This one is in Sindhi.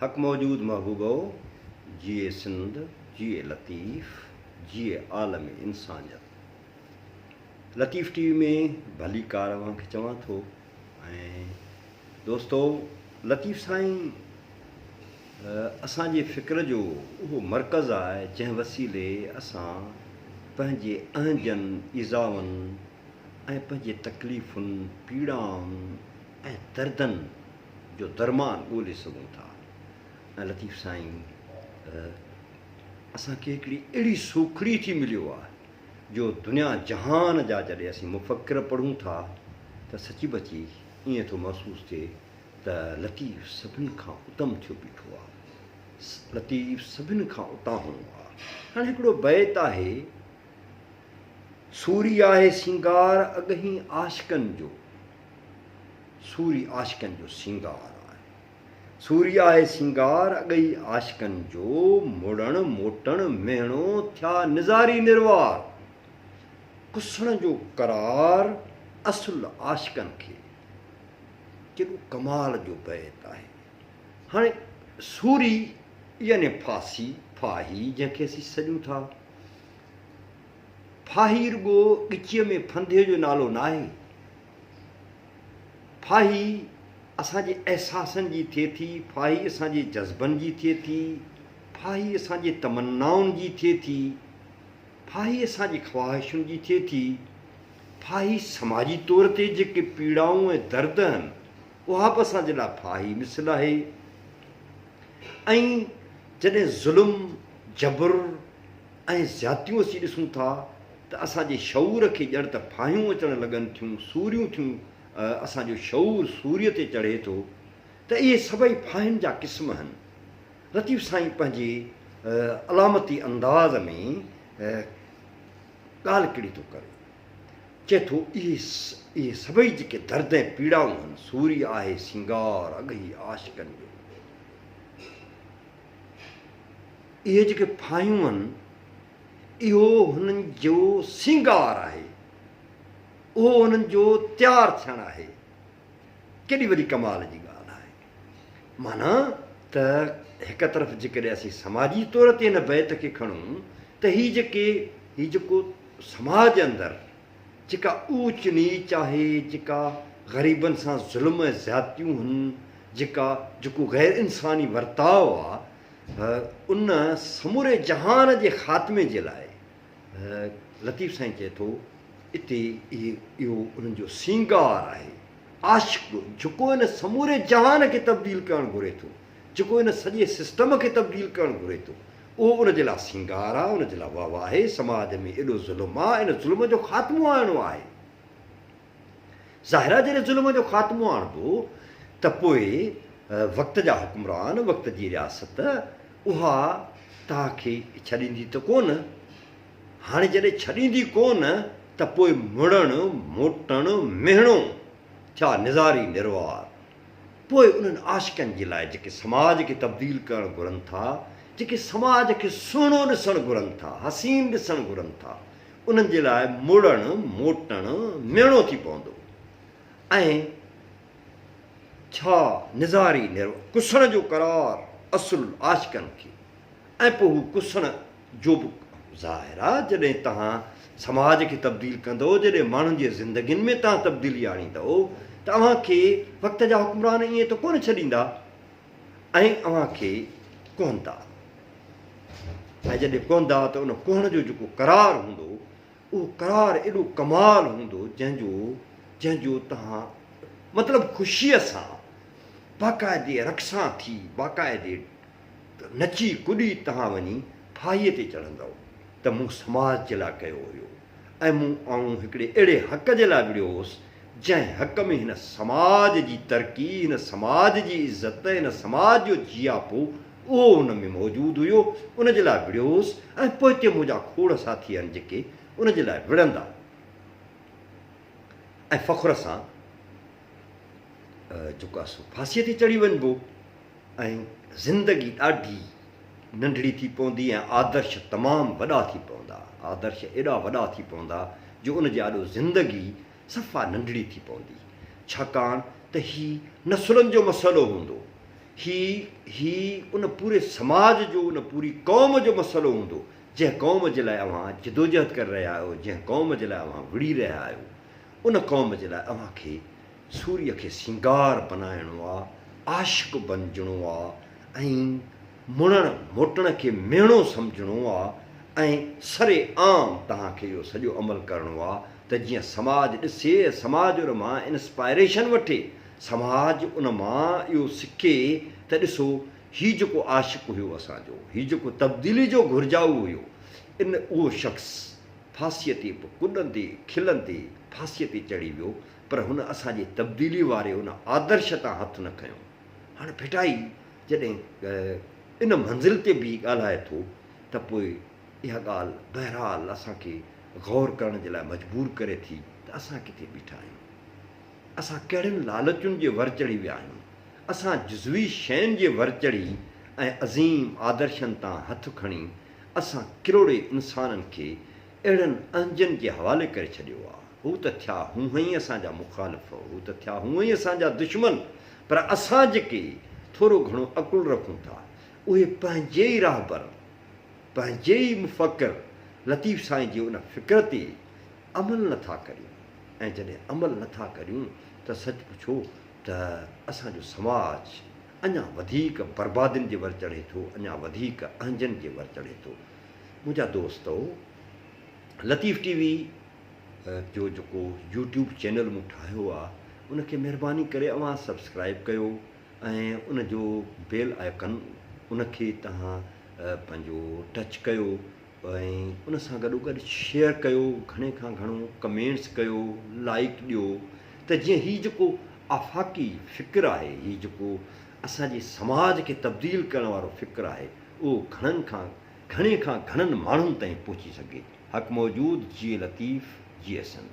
حق موجود محبوبؤ، جيئي سنڌ، جيئي لطيف، جيئي عالم انسانيت. لطيف ٽي وي ۾ ڀليڪار اوهان کي چوان ٿو ۽ دوستو لطيف سائين اسان جي فڪر جو اهو مرڪز آهي جنهن وسيلي اسان پنهنجي اهنجن، ايذائن ۽ پنهنجي تڪليفن، پيڙائن ۽ دردن جو درمان ڳولي سگهون ٿا ۽ لطيف سائين اسان کي هڪڙي اهڙي سوکڙي ٿي مليو آهي جو دنيا جهان جا جڏهن اسين مفڪر پڙهون ٿا ته سچي بچي ائين ٿو محسوس ٿئي ته لطيف سڀن کان اتم ٿيو بيٺو آهي، لطيف سڀن کان اتاهون آهي. هاڻي هڪڙو بيت آهي، سوري آهي سينگار اڳهين عاشقن جو. سوري عاشقن جو سينگار آهي. سوري آهي سينگار اڳئي عاشقن جو، مڙڻ موٽڻ مهڻو ٿيا نظاري نروار. ڪسڻ جو قرار اصل عاشقن کي. ڪيڏو ڪمال جو بيت آهي. هاڻي سوري يعني ڦاسي، ڦاهي جنهن کي اسين سڏيون ٿا. ڦاهي رڳو ڳچيء ۾ ڦنڌي جو نالو ناهي. ڦاهي اسان جي احساسن جي ٿئي ٿي، ڦاهي اسان جي جذبن جي ٿئي ٿي، ڦاهي اسان جي تمنائن جي ٿئي ٿي، ڦاهي اسان جي خواهشن جي ٿئي ٿي، ڦاهي سماجي طور تي جيڪي پيڙائون ۽ درد آهن، اها به اسان جي لاء ڦاهي مثل آهي ۽ جڏهن ظلم، جبر ۽ زيادتيون اسين ڏسون ٿا ته اسان جي شعور کي ڄڻ ته ڦاهيون اچڻ لڳن ٿيون، سوريون ٿيون، اسان جو شعور سوريء تي چڙهي ٿو ته اهي سڀئي ڦاهين جا قسم آهن. لطيف سائين پنهنجي علامتي انداز ۾ ڳالهه ڪهڙي ٿو ڪري. چئي ٿو اهي اهي سڀئي جيڪي درد ۽ پيڙائون آهن، سوري آهي سينگار اڳهي عاشقن جو. اهي جيڪي ڦاهيون آهن، اهو هنن جو سينگار آهي، اهو هنن جو تيار ٿيڻ آهي. ڪيڏي وڏي ڪمال جي ڳالهه آهي. معنيٰ ته هڪ طرف جيڪڏهن اسين سماجي طور تي هن بيت کي کڻون ته هي جيڪي هي جيڪو سماج اندر جيڪا اوچ نيچ آهي، جيڪا غريبن سان ظلم ۽ زيادتيون هن، جيڪا جيڪو غير انساني ورتاء آ، ان سموري جهان جي خاتمي جي لاء لطيف سائين چئي ٿو اتي اهي اهو انهن جو سينگار آهي. عاشق جيڪو ان سموري جهان کي تبديل ڪرڻ گهري ٿو، جيڪو ان سڄي سسٽم کي تبديل ڪرڻ گهري ٿو، اهو ان جي لاء سينگار آ، ان جي لاء واهه آهي، سماج ۾ ايڏو ظلم آ، ان ظلم جو خاتمو آڻڻو آهي. ظاهر آ جڏهن ظلم جو خاتمو آڻبو ته پوء وقت جا حڪمران، وقت جي رياست اها توهان کي ڇڏيندي ته ڪونه. هاڻي جڏهن ڇڏيندي ڪونه ته پوء مڙڻ، موٽڻ، مهڻو ٿيا نظاري نروار. پوء انهن عاشقن جي لاء جيڪي سماج کي تبديل ڪرڻ گهرن ٿا، جيڪي سماج کي سهڻو ڏسڻ گهرن ٿا، حسين ڏسڻ گهرن ٿا، انهن جي لاء مڙڻ، موٽڻ ميڻو ٿي پوندو ۽ ڇا نظاري نرو ڪسڻ جو قرار اصل عاشقن کي ۽ پوء هو ڪسڻ جو به ظاهر آ جڏهن توهان سماج کي تبديل ڪندؤ، جڏهن ماڻهن جي زندگين ۾ توهان تبديلي آڻيندؤ ته اوهان کي وقت جا حڪمران ائين ته ڪونه ڇڏيندا ۽ اوهان کي ڪهندا ۽ جڏهن ڪهندا ته ان ڪهڻ جو جيڪو قرار هوندو اهو قرار ايڏو ڪمال هوندو جنهن جو جنهن جو توهان مطلب خوشيء سان باقاعدي رقصان ٿي باقاعدي ته نچي ڪڏي توهان وڃي ڦاهيء تي چڙهندؤ ته مون سماج جي لاء ڪيو هيو ۽ مون آئون هڪڙي اهڙي حق جي لاء وڙهيو هوس جنهن حق ۾ هن سماج جي ترقي، هن سماج جي عزت، هن سماج جو جياپو اهو ان ۾ موجود هيو، ان جي لاء وڙهيو هوس ۽ پوئتي منهنجا کوڙ ساٿي آهن جيڪي ان جي لاء وڙهندا ۽ فخر سان جيڪو آهي سو ڦاسيء تي چڙهي وڃبو. ۽ زندگي ڏاڍي ننڍڙي ٿي پوندي ۽ آدرش تمام وڏا ٿي پوندا. آدرش ايڏا وڏا ٿي پوندا جو ان جي آڏو زندگي صفا ننڍڙي ٿي پوندي. ڇاڪاڻ ته هي نسلن جو مسئلو هوندو. هي هي ان پوري سماج جو ان پوري قوم جو مسئلو هوندو جنهن قوم جي لاء اوهان جدوجهد ڪري رهيا آهيو، جنهن قوم جي لاء اوهان وڙهي رهيا آهيو، ان قوم جي لاء اوهان کي سوريء کي سينگار بنائڻو آ، عاشق بنجڻو آ ۽ مڙڻ موٽڻ کي ميڻو سمجهڻو آ ۽ سر عام توهان کي اهو سڄو عمل ڪرڻو آ ته جيئن سماج ڏسي ۽ سماج ان مان انسپائريشن وٺي، سماج ان مان اهو سکي ته ڏسو هي جيڪو عاشق هيو اسان جو، هي جيڪو تبديلي جو گهرجائو هيو، ان اهو شخص ڦاسيء تي به ڪڏندي کلندي ڦاسيء تي چڙهي ويو، پر هن اسان جي تبديلي واري ان آدرش تان هٿ نه کنيو. هاڻ ڀٽائي جڏهن ان منزل تي بيهي ڳالهائي ٿو ته پوء اها ڳالهه بهرحال اسان کي غور ڪرڻ جي لاء مجبور ڪري ٿي ته اسان ڪٿي بيٺا آهيون؟ اسان ڪهڙين لالچن جي ور چڙهي ويا آهيون؟ اسان جزوي شين جي ور چڙهي ۽ عظيم آدرشن تان هٿ کڻي اسان ڪروڙين انسانن کي اهڙن اهنجن جي حوالي ڪري ڇڏيو آ. هو ته ٿيا هونهن ئي اسان جا مخالف، هو ته ٿيا هونهن ئي اسان جا دشمن، پر اسان جيڪي ٿورو گهڻو عقل رکون ٿا، اهي پنهنجي ئي راهبر، پنهنجي ئي مفڪر لطيف سائين جي ان فڪر تي عمل نه ٿا ڪريون ۽ جڏهن عمل نه ٿا ڪريون ته سچ پڇو ته اسان جو سماج اڃا وڌيڪ بربادين جي ور چڙهي ٿو، اڃا وڌيڪ اهنجن جي ور چڙهي ٿو. منهنجا دوستو! لطيف ٽي وي جو جيڪو يوٽيوب چينل مون ٺاهيو آ ان کي مهرباني ڪري اوهان سبسڪرائب ڪيو ۽ ان جو بيل آئيڪن ان کي توهان پنهنجو ٽچ ڪيو ۽ ان سان گڏو گڏ شيئر ڪيو گهڻي کان گهڻو ڪمينٽس ڪيو لائيڪ ڏيو ته جيئن هي جيڪو آفاقي فڪر آهي هي جيڪو اسان جي سماج کي تبديل ڪرڻ وارو فڪر آهي اهو گهڻن کان گهڻي کان گهڻن ماڻهن تائين پهچي سگهي. حق موجود جيئي لطيف جيئي سنڌ.